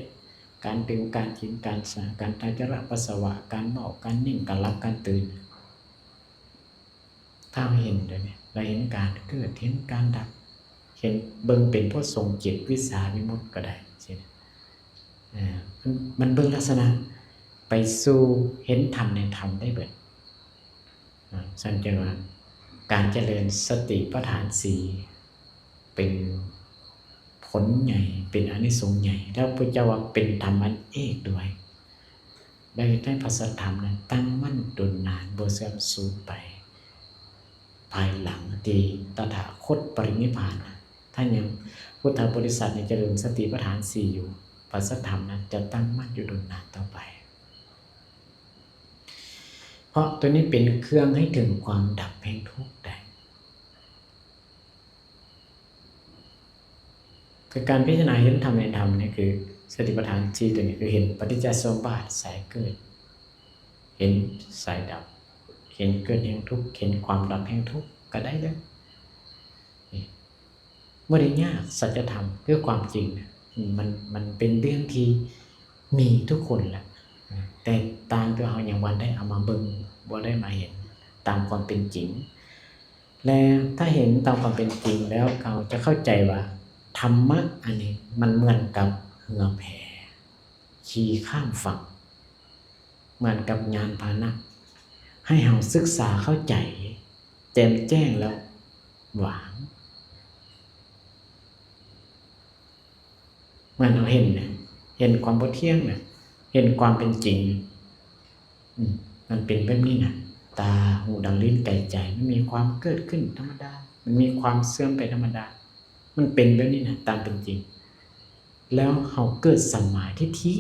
ການດື່ມ ການກິນ ການສາ ການຖ່າຍຈະລະປັດສະວະ ການເມົາ ການຍິ້ງ ການຫຼັບ ການຕື່ນ. ຖ້າເຮົາເຫັນແບບນີ້ ແລ້ວເຫັນການເກີດ ເຫັນການດັບ ເຫັນ ເບິ່ງເປັນໂພດສົງ ເຈັດ ວິຊາ ວິມຸດ ກໍໄດ້ ຊີ້ນະ. ເອີ ມັນ ມັນເບິ່ງລັກສະນະໄປສູ່ເຫັນທຳໃນທຳໄດ້ເບິດ. ເອີ ຊັ້ນຈຶ່ງວ່າ ການຈະເລີນສະຕິປະທານສີ່ ເປັນຜົນໃຫຍ່ ເປັນອານິສົງໃຫຍ່ ແລ້ວພະເຈົ້າວ່າເປັນທຳອັນເອກດ້ວຍ. ແລ້ວເຮັດໃຫ້ພະສັດທຳນັ້ນຕັ້ງໝັ້ນດົນນານ ບໍ່ເສື່ອມສູນໄປ ພາຍຫຼັງທີ່ຕະຖາຄົດປະລິນິບພານ. ຖ້າຍັງພຸດທະບໍລິສັດຍັງຈະເລີນສະຕິປະທານສີ່ຢູ່ ພະສັດທຳນັ້ນຈະຕັ້ງໝັ້ນຢູ່ດົນນານຕໍ່ໄປ. ເພາະໂຕນີ້ເປັນເຄື່ອງໃຫ້ເຖິງຄວາມດັບແຫ່ງທຸກໄດ້. ຄືການພິຈາລະນາເຫັນທຳໃນທຳນີ້ ຄືສະຕິປະທານສີ່ໂຕນີ້ ຄືເຫັນປະຕິດຈະສົມບັດ ສາຍເກີດ ເຫັນສາຍດັບ ເຫັນເກີດແຫ່ງທຸກ ເຫັນຄວາມດັບແຫ່ງທຸກ ກໍໄດ້ເດີ. ນີ້ ບໍ່ໄດ້ຍາກ ສັດຈະທຳຄືຄວາມຈິງນະ ມັນ ມັນເປັນເລື່ອງທີ່ມີທຸກຄົນແຫຼະ ແຕ່ຕ່າງແຕ່ເຮົາຍັງບໍ່ໄດ້ເອົາມາເບິ່ງ ບໍ່ໄດ້ມາເຫັນ. ຕາມຄວາມເປັນຈິງ ແລະ ຖ້າເຫັນຕາມຄວາມເປັນຈິງແລ້ວ ເຮົາຈະເຂົ້າໃຈວ່າ ທຳມະອັນນີ້ມັນເໝືອນກັບເຮືອແພ ຂີ່ຂ້າມຝັ່ງ ເໝືອນກັບຍານພາຫະນະ ໃຫ້ເຮົາສຶກສາເຂົ້າໃຈ ແຈ່ມແຈ້ງແລ້ວວາງ ເໝືອນເຮົາເຫັນນະ ເຫັນຄວາມບໍ່ທ່ຽງນະ ເຫັນຄວາມເປັນຈິງ ອືມ ມັນເປັນແບບນີ້ນະ ຕາ ຫູ ດຳ ລີ້ນ ກາຍ ໃຈ ມັນມີຄວາມເກີດຂຶ້ນທຳມະດາ ມັນມີຄວາມເສື່ອມໄປທຳມະດາ ມັນເປັນແບບນີ້ນະ ຕາມເປັນຈິງ ແລ້ວເຮົາເກີດສຳມາທິດຖິ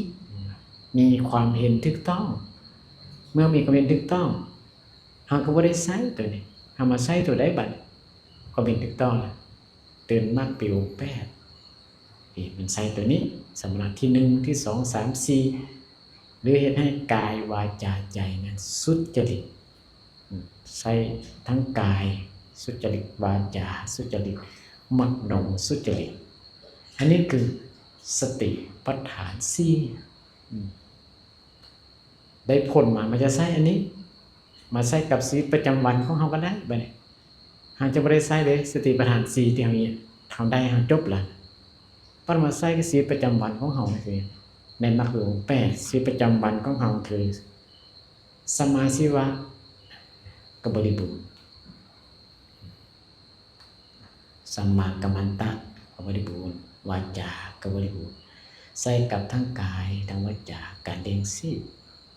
ມີຄວາມເຫັນຖືກຕ້ອງ ເມື່ອມີຄວາມເຫັນຖືກຕ້ອງ ເຮົາກໍບໍ່ໄດ້ໃຊ້ໂຕນີ້ ເຮົາມາໃຊ້ໂຕໃດບັດນີ້? ຄວາມເຫັນຖືກຕ້ອງລະ ເດີນມັກເປັນອົງແປດ ນີ້ ມັນໃຊ້ໂຕນີ້ ສຳມະນະທີໜຶ່ງ ທີສອງ ສາມ ສີ່ ຫຼື ເຮັດໃຫ້ກາຍ ວາຈາ ໃຈນັ້ນສຸດຈະລິດ ອືມ ໃຊ້ທັງກາຍສຸດຈະລິດ ວາຈາສຸດຈະລິດ ມະໂນສຸດຈະລິດ ອັນນີ້ຄືສະຕິປັດຖານສີ່ ອືມ ໄດ້ຜົນມາ ມັນຈະໃຊ້ອັນນີ້ ມາໃຊ້ກັບຊີວິດປະຈຳວັນຂອງເຮົາກໍໄດ້ ບາດນີ້ເຮົາຈະບໍ່ໄດ້ໃຊ້ເດ້ ສະຕິປັດຖານສີ່ທີ່ເຮົາມີ ເຮົາໄດ້ ເຮົາຈົບລະ ປັດມາໃຊ້ກັບຊີວິດປະຈຳວັນຂອງເຮົາ ຄືໃນມັກມີອົງແປດ ຊີວິດປະຈຳວັນຂອງເຮົາຄື ສຳມາຊີວະກໍບໍລິບູນ ສຳມາກັມມັນຕະກໍບໍລິບູນ ວາຈາກໍບໍລິບູນ ໃຊ້ກັບທັງກາຍ ທັງວາຈາ ການລ້ຽງຊີບ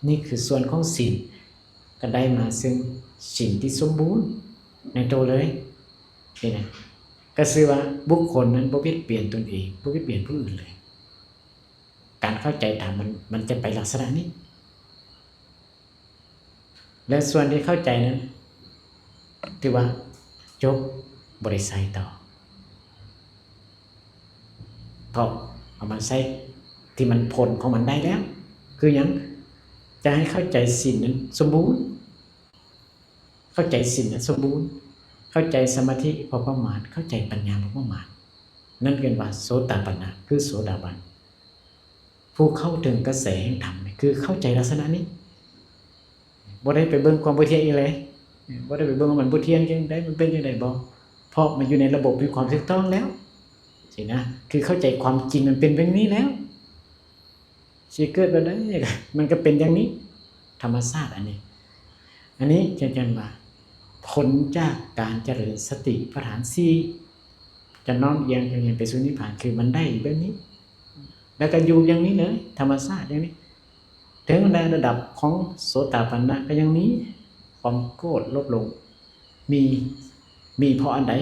ນີ້ຄືສ່ວນຂອງສິນ ກໍໄດ້ມາເຊິ່ງສິນທີ່ສົມບູນໃນໂຕເລີຍ ນີ້ນະ ກໍຊື່ວ່າບຸກຄົນນັ້ນບໍ່ບຽດບຽນຕົນເອງ ບໍ່ບຽດບຽນຜູ້ອື່ນເລີຍ ການເຂົ້າໃຈທຳມັນ ມັນຈະໄປລັກສະນະນີ້ ແລະ ສ່ວນທີ່ເຂົ້າໃຈນັ້ນ ຖືວ່າຈົບ ບໍ່ໄດ້ໃຊ້ຕໍ່ ເພາະເອົາມາໃຊ້ທີ່ມັນຜົນຂອງມັນໄດ້ແລ້ວ ຄືຫຍັງ? ຈະໃຫ້ເຂົ້າໃຈສິນນັ້ນສົມບູນ ເຂົ້າໃຈສິນນັ້ນສົມບູນ ເຂົ້າໃຈສະມາທິພໍປະມານ ເຂົ້າໃຈປັນຍາພໍປະມານ ນັ້ນເອີ້ນວ່າໂສຕາປັນນະ ຄືໂສດາບັນ ຜູ້ເຂົ້າເຖິງກະແສແຫ່ງທຳ ຄືເຂົ້າໃຈລັກສະນະນີ້ ບໍ່ໄດ້ໄປເບິ່ງຄວາມບໍ່ທ່ຽງອີກເລີຍ ບໍ່ໄດ້ໄປເບິ່ງວ່າມັນບໍ່ທ່ຽງຈັ່ງໃດ ມັນເປັນຈັ່ງໃດບໍ່ ເພາະມັນຢູ່ໃນລະບົບແຫ່ງຄວາມຖືກຕ້ອງແລ້ວ ຊີ້ນະ ຄືເຂົ້າໃຈຄວາມຈິງມັນເປັນແບບນີ້ແລ້ວ ຊິເກີດແບບໃດ ມັນກໍເປັນຢ່າງນີ້ ທຳມະຊາດອັນນີ້ ອັນນີ້ຈະເອີ້ນວ່າ ຜົນຈາກການຈະເລີນສະຕິປະທານສີ່ ຈະນ້ອມອຽງໄປສູ່ນິບພານ ຄືມັນໄດ້ແບບນີ້ ແລ້ວກໍຢູ່ຢ່າງນີ້ເລີຍ ທຳມະຊາດຢ່າງນີ້ ເຖິງໃນລະດັບຂອງໂສຕາປັນນະກໍຍັງມີຄວາມໂກດລົດລົງ ມີ ມີເພາະອັນໃດ?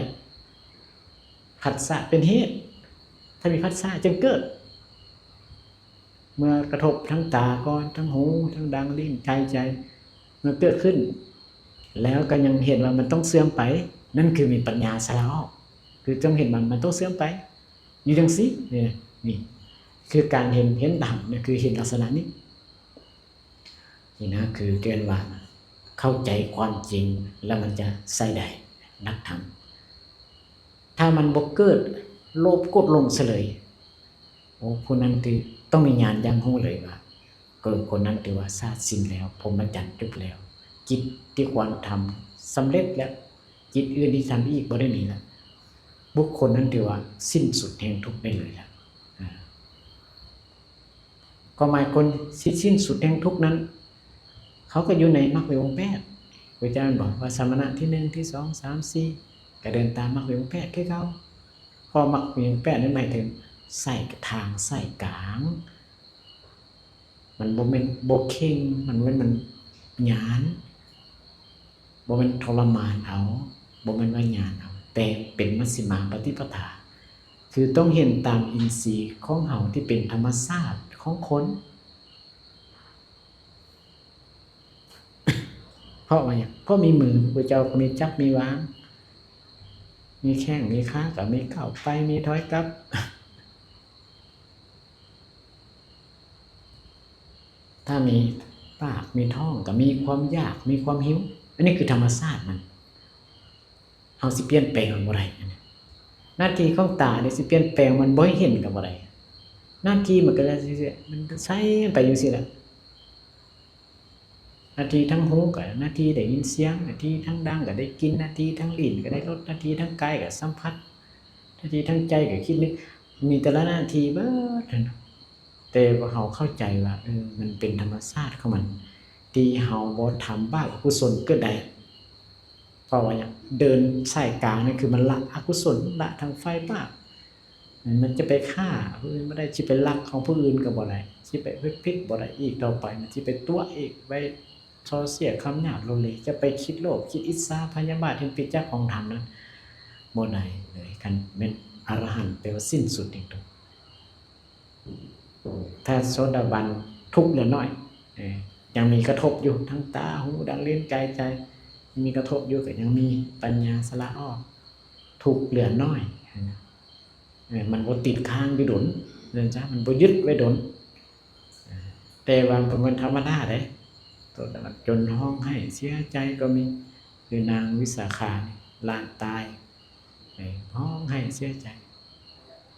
ພັດສະເປັນເຫດ ຖ້າມີພັດສະຈຶ່ງເກີດ ເມື່ອກະທົບທາງຕາກ່ອນ ທາງຫູ ທາງດັງ ລີ້ນ ກາຍ ໃຈ ເມື່ອເກີດຂຶ້ນ ແລ້ວກໍຍັງເຫັນວ່າມັນຕ້ອງເສື່ອມໄປ ນັ້ນຄືມີປັນຍາສະຫຼະອອກ ຄືຈົ່ງເຫັນວ່າມັນຕ້ອງເສື່ອມໄປ ຢູ່ຈັ່ງຊີ້ ນີ້ນະ ນີ້ຄືການເຫັນ ເຫັນທຳ ນີ້ຄືເຫັນລັກສະນະນີ້ ນີ້ນະ ຄືເອີ້ນວ່າເຂົ້າໃຈຄວາມຈິງ ແລ້ວມັນຈະໃຊ້ໄດ້ ຫຼັກທຳ ຖ້າມັນບໍ່ເກີດໂລບໂກດຫຼົງສະເລີຍ ໂອ້ ຜູ້ນັ້ນຄືຕ້ອງມີຍານຢ່າງຮູ້ເລີຍວ່າ ເກີດຄົນນັ້ນຖືວ່າຊາດສິ້ນແລ້ວ ພົມມະຈັນຈົບແລ້ວ ກິດທີ່ຄວນທຳສຳເລັດແລ້ວ ກິດອື່ນທີ່ທຳອີກບໍ່ໄດ້ມີລະ ບຸກຄົນນັ້ນຖືວ່າສິ້ນສຸດແຫ່ງທຸກໄດ້ເລີຍລະ ອາ ຄວາມໝາຍຄົນຊິສິ້ນສຸດແຫ່ງທຸກນັ້ນ ເຂົາກໍຢູ່ໃນມັກມີອົງແປດ ພະເຈົ້າແມ່ນບອກວ່າສະມະນະທີໜຶ່ງ ທີສອງ ສາມ ສີ່ ກໍເດີນຕາມມັກມີອົງແປດຄືເກົ່າ ເພາະມັກມີອົງແປດນັ້ນໝາຍເຖິງສາຍທາງ ສາຍກາງ ມັນບໍ່ແມ່ນບໍ່ເຄັ່ງ ມັນບໍ່ແມ່ນມັນຍານ ບໍ່ແມ່ນທໍລະມານເອົາ ບໍ່ແມ່ນວ່າຍານເອົາ ແຕ່ເປັນມັດຊິມາປະຕິປະທາ ຄືຕ້ອງເຫັນຕາມອິນຊີຂອງເຮົາທີ່ເປັນທຳມະຊາດຂອງຄົນ ເພາະວ່າຫຍັງ? ເພາະມີມື ພະເຈົ້າກໍມີຈັບມີວາງ ມີແຂ້ງມີຂາ ກໍມີກ້າວໄປ ມີຖອຍກັບ ຖ້າມີປາກ ມີທ້ອງ ກໍມີຄວາມຢາກ ມີຄວາມຫິວ ອັນນີ້ຄືທຳມະຊາດມັນ ເຮົາຊິປ່ຽນແປງມັນບໍ່ໄດ້ ໜ້າທີ່ຂອງຕານີ້ຊິປ່ຽນແປງມັນບໍ່ໃຫ້ເຫັນກໍບໍ່ໄດ້ ໜ້າທີ່ມັນກໍ ມັນໃຊ້ໄປຈັ່ງຊີ້ແຫຼະ ໜ້າທີ່ທາງຫູກໍໜ້າທີ່ໄດ້ຍິນສຽງ, ໜ້າທີ່ທາງດັງກໍໄດ້ກິ່ນ, ໜ້າທີ່ທາງລີ້ນກໍໄດ້ລົດ, ໜ້າທີ່ທາງກາຍກໍສຳຜັດ, ໜ້າທີ່ທາງໃຈກໍຄິດນຶກ, ມີແຕ່ລະໜ້າທີ່ເບີດຫັ້ນ. ແຕ່ວ່າເຮົາເຂົ້າໃຈວ່າ ເອີ ມັນເປັນທຳມະຊາດຂອງມັນ ທີ່ເຮົາບໍ່ທຳບາບອະກຸສົນເກີດໄດ້. ເພາະວ່າຫຍັງ? ເດີນສາຍກາງນີ້ຄືມັນລະອະກຸສົນ, ລະທາງຝ່າຍບາບ. ມັນຈະໄປຂ້າຜູ້ອື່ນບໍ່ໄດ້, ຊິໄປລັກຂອງຜູ້ອື່ນກໍບໍ່ໄດ້, ຊິໄປເຮັດຜິດບໍ່ໄດ້ອີກຕໍ່ໄປ, ມັນຊິໄປຕົວະອີກ, ໄປສໍ້ເສຍຄຳຫຍາບໂລເລ, ຈະໄປຄິດໂລບ, ຄິດອິດສາ, ພະຍາບາດ, ເຮັດຜິດຈາກຂອງທຳນັ້ນ ບໍ່ໄດ້ເລີຍ. ຄັນແມ່ນອະລະຫັນ ແປວ່າສິ້ນສຸດແຫ່ງທຸກ. ຖ້າໂສດາບັນທຸກເຫຼືອໜ້ອຍ, ເອີ ຍັງມີກະທົບຢູ່, ທັງຕາ, ຫູ, ດັງ, ລີ້ນ, ກາຍ, ໃຈ, ມີກະທົບຢູ່, ກໍຍັງມີປັນຍາສະຫຼະອອກ, ທຸກເຫຼືອໜ້ອຍ, ເອີ ມັນບໍ່ຕິດຄ້າງຢູ່ດົນ, ເດີນຊາ ມັນບໍ່ຍຶດໄວ້ດົນ. ເອີ ແຕ່ວ່າມັນບໍ່ແມ່ນທຳມະດາເດ້, ໂຕນັ້ນຈົນຮ້ອງໄຫ້ເສຍໃຈກໍມີ, ຄືນາງວິສາຂານີ້ ຫຼານຕາຍ, ເອີ ຮ້ອງໄຫ້ເສຍໃຈ,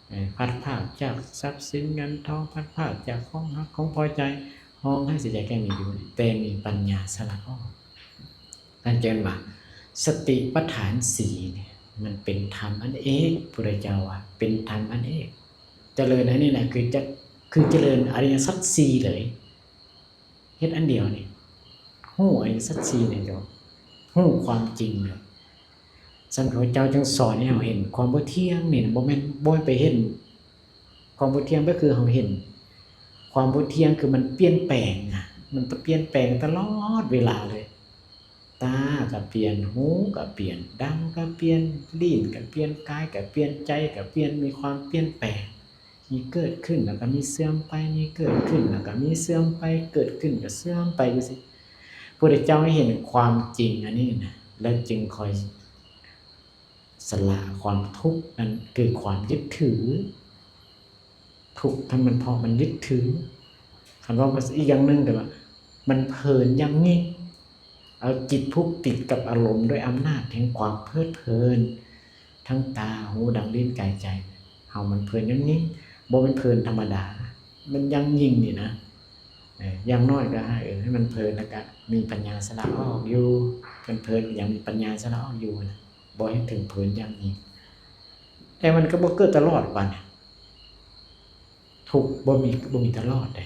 ເອີ ພັດພາກຈາກຊັບສິນເງິນທອງ, ພັດພາກຈາກຂອງຮັກຂອງພໍໃຈ, ຮ້ອງໄຫ້ເສຍໃຈກໍມີຢູ່, ແຕ່ມີປັນຍາສະຫຼະອອກ. ທ່ານເອີ້ນວ່າສະຕິປະທານສີ່ນີ້ ມັນເປັນທຳອັນເອກ, ພຸດທະເຈົ້າວ່າເປັນທຳອັນເອກ. ຈະເລີນອັນນີ້ນະ ຄືຈະ ຄືຈະເລີນອະລິຍະສັດສີ່ເລີຍ, ເຮັດອັນດຽວນີ້, ຮູ້ອະລິຍະສັດສີ່ນີ້ດຽວ, ຮູ້ຄວາມຈິງເລີຍ. ຊັ້ນພະເຈົ້າຈຶ່ງສອນໃຫ້ເຮົາເຫັນຄວາມບໍ່ທ່ຽງນີ້ນະ, ບໍ່ແມ່ນ ບໍ່ແມ່ນໄປເຫັນຄວາມບໍ່ທ່ຽງ, ກໍຄືເຮົາເຫັນຄວາມບໍ່ທ່ຽງ ຄືມັນປ່ຽນແປງນະ, ມັນປ່ຽນແປງຕະຫຼອດເວລາເລີຍ. ຕາກໍປ່ຽນ, ຫູກໍປ່ຽນ, ດັງກໍປ່ຽນ, ລີ້ນກໍປ່ຽນ, ກາຍກໍປ່ຽນ, ໃຈກໍປ່ຽນ, ມີຄວາມປ່ຽນແປງ, ມີເກີດຂຶ້ນແລ້ວກໍມີເສື່ອມໄປ, ມີເກີດຂຶ້ນແລ້ວກໍມີເສື່ອມໄປ, ເກີດຂຶ້ນກໍເສື່ອມໄປຢູ່ຊີ້. ພະພຸດທະເຈົ້າໃຫ້ເຫັນຄວາມຈິງອັນນີ້ນະ, ແລ້ວຈຶ່ງຄ່ອຍ ສະຫຼະຄວາມທຸກນັ້ນຄືຄວາມຍຶດຖື. ທຸກນັ້ນມັນເພາະມັນຍຶດຖື. ຄັນເວົ້າອີກຢ່າງໜຶ່ງກໍວ່າ ມັນເພີນຢ່ຳຍິງ, ເອົາຈິດຜູກຕິດກັບອາລົມດ້ວຍອຳນາດແຫ່ງຄວາມເພີດເພີນ ທັງຕາ, ຫູ, ດັງ, ລີ້ນ, ກາຍ, ໃຈ. ເຮົາມັນເພີນຢ່ຳຍິງ, ບໍ່ແມ່ນເພີນທຳມະດາ, ມັນຢ່ຳຍິງນີ້ນະ. ເອີ ຢ່າງໜ້ອຍກໍໃຫ້ ເອີ ໃຫ້ມັນເພີນ ແລ້ວກໍມີປັນຍາສະຫຼະອອກຢູ່, ເພີນໆ ກໍຍັງມີປັນຍາສະຫຼະອອກຢູ່ນະ, ບໍ່ໃຫ້ເຖິງເພີນຢ່ຳຍິງ. ແຕ່ມັນກໍບໍ່ເກີດຕະຫຼອດບັດນີ້, ທຸກບໍ່ມີ ບໍ່ມີຕະຫຼອດເດ້.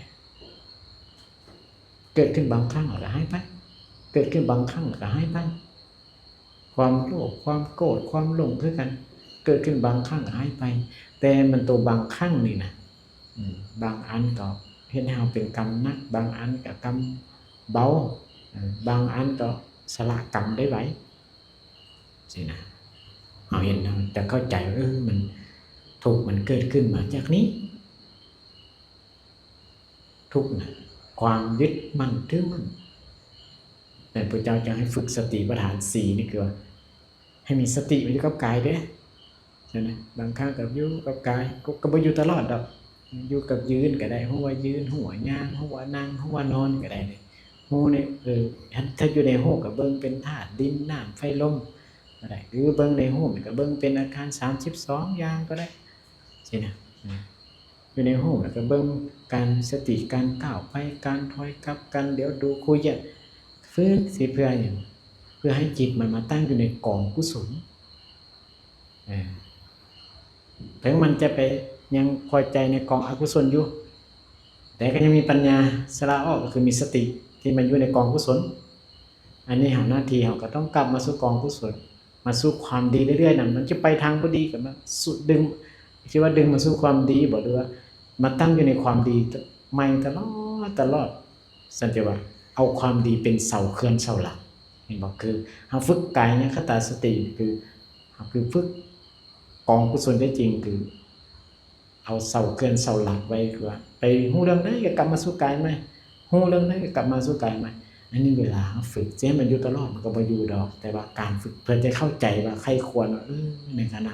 ເກີດຂຶ້ນບາງຄັ້ງແລ້ວກໍຫາຍໄປ, ເກີດຂຶ້ນບາງຄັ້ງແລ້ວກໍຫາຍໄປ. ຄວາມໂລບ, ຄວາມໂກດ, ຄວາມຫຼົງຄືກັນ, ເກີດຂຶ້ນບາງຄັ້ງຫາຍໄປ. ແຕ່ມັນໂຕບາງຄັ້ງນີ້ນະ, ອືມ, ບາງອັນກໍເຮັດໃຫ້ເຮົາເປັນກຳໜັກ, ບາງອັນກໍກຳເບົາ, ເອີ, ບາງອັນກໍສະຫຼະກຳໄດ້ໄວ, ຊີ້ນະ. ເຮົາເຫັນ ເຮົາຈະເຂົ້າໃຈວ່າ ເອີ ມັນ ທຸກມັນເກີດຂຶ້ນມາຈາກນີ້. ທຸກນະ ຄວາມຍຶດໝັ້ນຖືໝັ້ນ. ແມ່ນພະເຈົ້າຈະໃຫ້ຝຶກສະຕິປະທານສີ່ນີ້ ຄືວ່າໃຫ້ມີສະຕິໄວ້ຢູ່ກັບກາຍເດ້. ຊັ້ນນະ ບາງຄັ້ງກໍຢູ່ກັບກາຍ ກໍ ກໍບໍ່ຢູ່ຕະຫຼອດດອກ. ຢູ່ກັບຢືນກໍໄດ້ ຮູ້ວ່າຢືນ ຮູ້ວ່າຍ່າງ ຮູ້ວ່ານັ່ງ ຮູ້ວ່ານອນກໍໄດ້ເດ້. ຮູ້ໃນ ເອີ ຖ້າ ຖ້າຢູ່ໃນຮູບກໍເບິ່ງເປັນທາດດິນ ນ້ຳ ໄຟ ລົມກໍໄດ້ ຫຼືເບິ່ງໃນຮູບກໍເບິ່ງເປັນອາການສາມສິບສອງຢ່າງກໍໄດ້ ຊີ້ນະ. ຢູ່ໃນຮູບແລ້ວກໍເບິ່ງການສະຕິ ການກ້າວໄປ ການຖອຍກັບ ການຫຼຽວດູ ຄູ່ຢຽດ ຝຶກຊິເພື່ອຫຍັງ? ເພື່ອໃຫ້ຈິດມັນມາຕັ້ງຢູ່ໃນກອງກຸສົນ. ເອີ ເຖິງມັນຈະໄປຍັງພໍໃຈໃນກອງອະກຸສົນຢູ່ ແຕ່ກໍຍັງມີປັນຍາສະຫຼະອອກ ກໍຄືມີສະຕິທີ່ມັນຢູ່ໃນກອງກຸສົນ. ອັນນີ້ເຮົາ ໜ້າທີ່ເຮົາກໍຕ້ອງກັບມາສູ່ກອງກຸສົນ ມາສູ່ຄວາມດີເລື້ອຍໆນຳ. ມັນຈະໄປທາງບໍ່ດີກໍມາສູ່ດຶງ ຊິວ່າດຶງມາສູ່ຄວາມດີບໍ ຫຼືວ່າມາຕັ້ງຢູ່ໃນຄວາມດີໃໝ່ຕະຫຼອດ ຕະຫຼອດ. ສັນຕິວ່າເອົາຄວາມດີເປັນເສົາເຂື່ອນເສົາຫຼັກ ເຫັນບໍ່? ຄືເຮົາຝຶກກາຍຍະຄະຕາສະຕິ ຄື ເຮົາຄືຝຶກກອງກຸສົນໄດ້ຈິງ ຄື ເອົາເສົາເຂື່ອນເສົາຫຼັກໄວ້ ຄືວ່າໄປຮູ້ເລື່ອງໃດກໍກັບມາສູ່ກາຍໃໝ່ ຮູ້ເລື່ອງໃດກໍກັບມາສູ່ກາຍໃໝ່. ອັນນີ້ເວລາເຮົາຝຶກ ຊິໃຫ້ມັນຢູ່ຕະຫຼອດ ມັນກໍບໍ່ຢູ່ດອກ. ແຕ່ວ່າການຝຶກເພື່ອຈະເຂົ້າໃຈວ່າ ໃຄ່ຄວນວ່າ ເອີ ໃນຂະນະ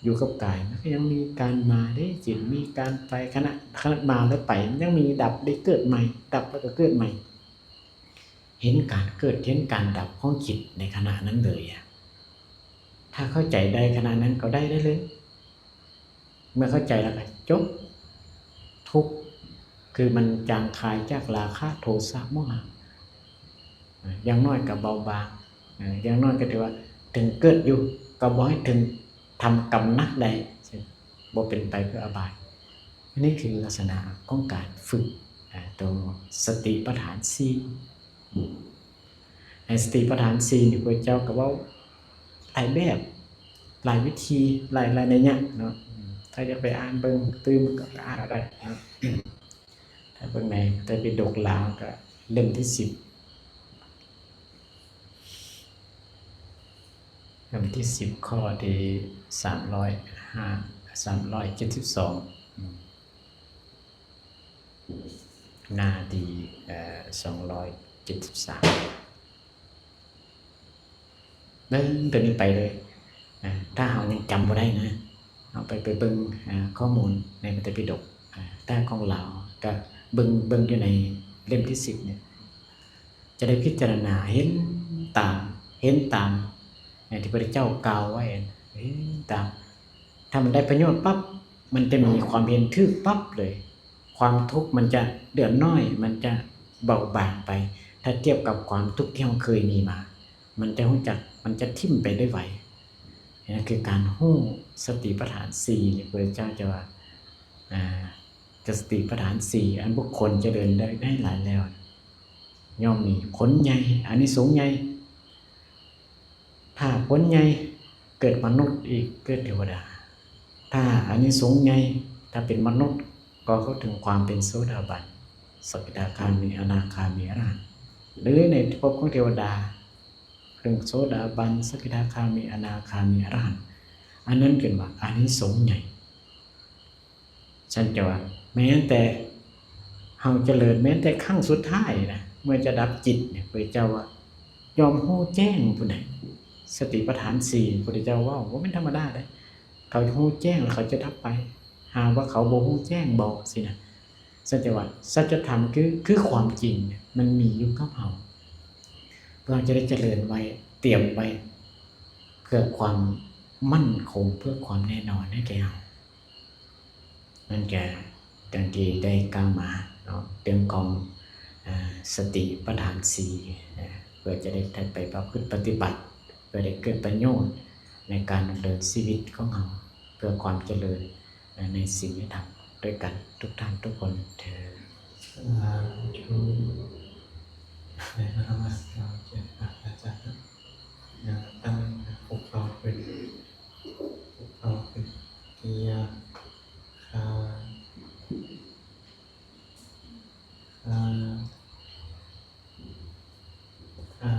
ຢູ່ກັບກາຍ ມັນກໍຍັງມີການມາເດ້ ຈິດ ມີການໄປ ຂະນະ ຂະນະມາແລ້ວໄປ ມັນຍັງມີດັບ ໄດ້ເກີດໃໝ່ ດັບແລ້ວກໍເກີດໃໝ່. ເຫັນການເກີດ ເຫັນການດັບຂອງຈິດໃນຂະນະນັ້ນເລີຍອະ. ຖ້າເຂົ້າໃຈໄດ້ຂະນະນັ້ນກໍໄດ້ ໄດ້ເລີຍ. ເມື່ອເຂົ້າໃຈແລ້ວກໍຈົບ. ທຸກຄືມັນຈາງຄາຍຈາກລາຄະ ໂທສະ ໂມຫະ. ຢ່າງໜ້ອຍກໍເບົາບາງ, ຢ່າງໜ້ອຍກໍຖືວ່າເຖິງເກີດຢູ່ ກໍບໍ່ໃຫ້ເຖິງທຳກຳໜັກໄດ້ ບໍ່ເປັນໄປເພື່ອອະບາຍ. ອັນນີ້ຄືລັກສະນະຂອງການຝຶກ ອາ ໂຕສະຕິປະທານສີ່. ໃນສະຕິປະທານສີ່ນີ້ ພະເຈົ້າກໍເວົ້າຫຼາຍແບບ ຫຼາຍວິທີ ຫຼາຍ ຫຼາຍໄນຍະເນາະ. ຖ້າຢາກໄປອ່ານເບິ່ງຕື່ມກໍ ກໍອ່ານເອົາໄດ້ເນາະ. ຖ້າເບິ່ງໃນໄຕປິດົກລາວກໍເຫຼັ້ມທີສິບ ເຫຼັ້ມທີສິບ ຂໍ້ທີສາມຮ້ອຍຫ້າ ສາມຮ້ອຍເຈັດສິບສອງ ໜ້າທີ ເອີ ສອງຮ້ອຍເຈັດສິບສາມ. ເບິ່ງໂຕນີ້ໄປເລີຍນະ. ຖ້າເຮົາຍັງຈຳບໍ່ໄດ້ນະ ເຮົາໄປ ໄປເບິ່ງ ອາ ຂໍ້ມູນໃນພະໄຕປິດົກ ອາ ແຕ່ຂອງລາວ ກໍເບິ່ງ ເບິ່ງຢູ່ໃນເຫຼັ້ມທີສິບນີ້ ຈະໄດ້ພິຈາລະນາເຫັນຕາມ ເຫັນຕາມ ໃນທີ່ພະເຈົ້າກ່າວໄວ້ ເຫັນຕາມ. ຖ້າມັນໄດ້ປະໂຫຍດປັບ ມັນຈະມີຄວາມເຫັນຖືກປັບເລີຍ. ຄວາມທຸກມັນຈະເຫຼືອໜ້ອຍ ມັນຈະເບົາບາງໄປ ຖ້າທຽບກັບຄວາມທຸກທີ່ເຮົາເຄີຍມີມາ ມັນຈະຮູ້ຈັກ ມັນຈະຖິ້ມໄປໄດ້ໄວ. ນັ້ນຄືການຮູ້ສະຕິປະທານສີ່ ພະເຈົ້າຈະວ່າ ອາ ສະຕິປະທານສີ່ ອັນບຸກຄົນຈະເລີນໄດ້ ໄດ້ຫຼາຍແລ້ວ ຍ່ອມມີຜົນໃຫຍ່ ອານິສົງໃຫຍ່. ຖ້າຜົນໃຫຍ່ ເກີດມະນຸດອີກ ເກີດເທວະດາ. ຖ້າອານິສົງໃຫຍ່ ຖ້າເປັນມະນຸດ ກໍເຂົ້າເຖິງຄວາມເປັນໂສດາບັນ ສະກິດາຄາມີ ອະນາຄາມີ ອະລະຫັນ ຫຼື ໃນພົບຂອງເທວະດາ ເຖິງໂສດາບັນ ສະກິດາຄາມີ ອະນາຄາມີ ອະລະຫັນ. ອັນນັ້ນເອີ້ນວ່າອານິສົງໃຫຍ່. ຊັ້ນຈະວ່າ ແມ່ນແຕ່ເຮົາຈະເລີນ ແມ່ນແຕ່ຄັ້ງສຸດທ້າຍນະ ເມື່ອຈະດັບຈິດນີ້ ພະເຈົ້າວ່າຍອມຮູ້ແຈ້ງພຸ້ນໃດ. ສະຕິປະທານສີ່ ພະພຸດທະເຈົ້າເວົ້າ ບໍ່ແມ່ນທຳມະດາເດ້. ເຂົາຮູ້ແຈ້ງແລ້ວເຂົາຈະດັບໄປ ຫາວ່າເຂົາບໍ່ຮູ້ແຈ້ງບໍ ຊີ້ນະ. ສັດຈະວ່າ ສັດຈະທຳ ຄື ຄືຄວາມຈິງ ມັນມີຢູ່ກັບເຮົາ ເພື່ອເຮົາຈະໄດ້ຈະເລີນໄວ້ ຕຽມໄວ້ ເພື່ອຄວາມໝັ້ນຄົງ ເພື່ອຄວາມແນ່ນອນໃຫ້ແກ່ເຮົາ. ນັ້ນກະ ດັ່ງທີ່ໄດ້ກ່າວມາເນາະ ເລື່ອງຂອງ ອາ ສະຕິປະທານສີ່ ເພື່ອຈະໄດ້ໄປປະພຶດປະຕິບັດ ເພື່ອໄດ້ເກີດປະໂຫຍດໃນການດຳເນີນຊີວິດຂອງເຮົາ ເພື່ອຄວາມຈະເລີນ ໃນ ໃນສິນໃນທຳດ້ວຍກັນທຸກທ່ານທຸກຄົນເທີ້ນ. ສາທຸ ໃນນາມະສການພະເຈົ້າ ຍາຕັງ ພວກເຮົາເປັນ ພວກເຮົາເປັນ ເກຍ ຄາ ຄາ ຄາ